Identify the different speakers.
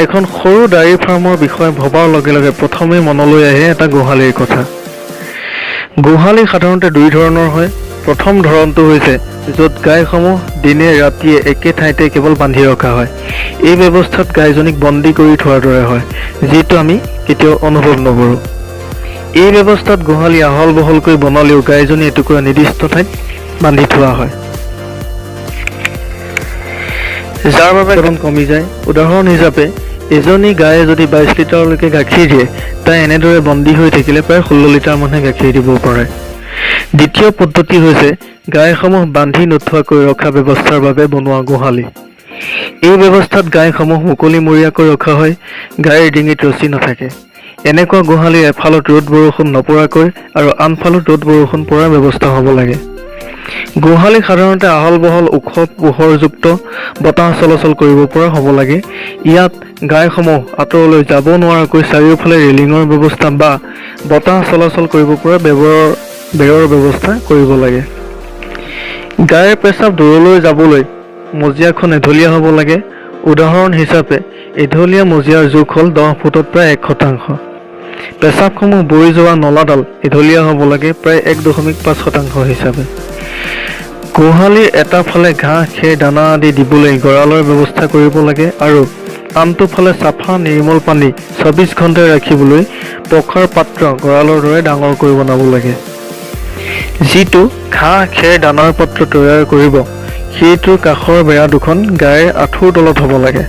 Speaker 1: এখন সৰু ডায়েৰী ফাৰ্মৰ বিষয়ে ভবাৰ লগে লগে প্ৰথমেই মনলৈ আহে এটা গোহালিৰ কথা। গোহালি সাধাৰণতে দুই ধৰণৰ হয়। প্ৰথম ধৰণটো হৈছে য'ত গাইসমূহ দিনে ৰাতিয়ে একে ঠাইতে কেৱল বান্ধি ৰখা হয়। এই ব্যৱস্থাত গাইজনীক বন্দী কৰি থোৱাৰ দৰে হয়, যিটো আমি কেতিয়াও অনুভৱ নকৰোঁ। এই ব্যৱস্থাত গোহালি আহল বহলকৈ বনালেও গাইজনী এটুকুৰা নিৰ্দিষ্ট ঠাইত বান্ধি থোৱা হয়, যাৰ বাবে উৎপাদন কমি যায়। উদাহৰণ হিচাপে, এজনী গায়ে যদি 22 লিটাৰলৈকে গাখীৰ দিয়ে, তাই এনেদৰে বন্দী হৈ থাকিলে প্ৰায় 16 লিটাৰ মানহে গাখীৰ দিব পাৰে। দ্বিতীয় পদ্ধতি হৈছে গাইসমূহ বান্ধি নোথোৱাকৈ ৰখা ব্যৱস্থাৰ বাবে বনোৱা গোহালি। এই ব্যৱস্থাত গাইসমূহ মুকলিমূৰীয়াকৈ ৰখা হয়, গাইৰ ডিঙিত ৰছী নাথাকে। এনেকুৱা গোহালিৰ এফালত ৰ'দ বৰষুণ নপৰাকৈ আৰু আনফালত ৰ'দ বৰষুণ পৰাৰ ব্যৱস্থা হ'ব লাগে। গোহালি সাধাৰণতে আহল বহল, ওখ, পোহৰযুক্ত, বতাহ চলাচল কৰিব পৰা হ'ব লাগে। ইয়াত গাইসমূহ আঁতৰলৈ যাব নোৱাৰাকৈ চাৰিওফালে ৰেলিঙৰ ব্যৱস্থা বা বতাহ চলাচল কৰিব পৰা বেৰৰ ব্যৱস্থা কৰিব লাগে। গাইৰ পেচাব দূৰলৈ যাবলৈ মজিয়াখন এঢলীয়া হ'ব লাগে। উদাহৰণ হিচাপে, এঢলীয়া মজিয়াৰ জোখ হ'ল 10 ফুটত প্ৰায় 1%। পেচাবসমূহ বৈ যোৱা নলাডাল এঢলীয়া হ'ব লাগে, প্ৰায় 1.5% হিচাপে। গোহালিৰ এটা ফালে ঘাঁহ, খেৰ, দানা আদি দিবলৈ গঁৰালৰ ব্যৱস্থা কৰিব লাগে আৰু আনটো ফালে চাফা নিৰ্মল পানী 24 ঘণ্টাই ৰাখিবলৈ পকাৰ পাত্ৰ গঁৰালৰ দৰে ডাঙৰকৈ বনাব লাগে। যিটো ঘাঁহ, খেৰ, দানাৰ পাত্ৰ তৈয়াৰ কৰিব, সেইটোৰ কাষৰ বেৰা দুখন গাইৰ আঁঠুৰ তলত হ'ব লাগে।